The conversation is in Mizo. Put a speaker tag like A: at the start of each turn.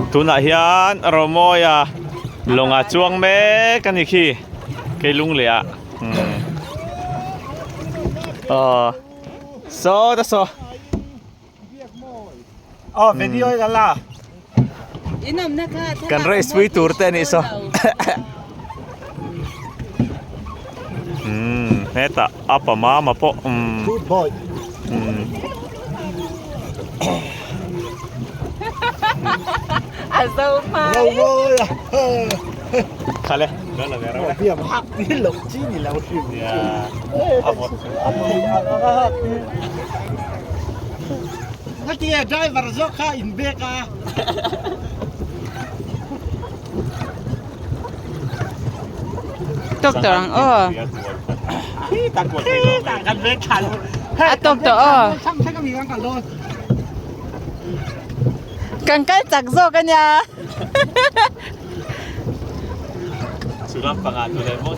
A: Tunah hian Romawia lawngah chuang mek a ni khi kei lung leh ah umm aw saw ta saw.
B: Aw video i la.
A: Kan race pui tur te anih saw. Umm hetah apa mama pawh umm.
B: Good boy.
A: Umm.
C: A zo hmai.
B: Lo mawi a.
A: Khale.
B: Biam hak ti lo chi ni lo hrim.
A: Yeah. A vawt.
B: A thei ang ang a hak ti. Ngatinge driver zawk kha in bek a.
C: Tawk tawh ang aw.
B: Kan vek tha lo.
C: A tawk tawh aw.
B: Chang chang ami kan kal dawn.
C: Kan kal chak zawk a nia.
A: Chu lampangah tu leh maw.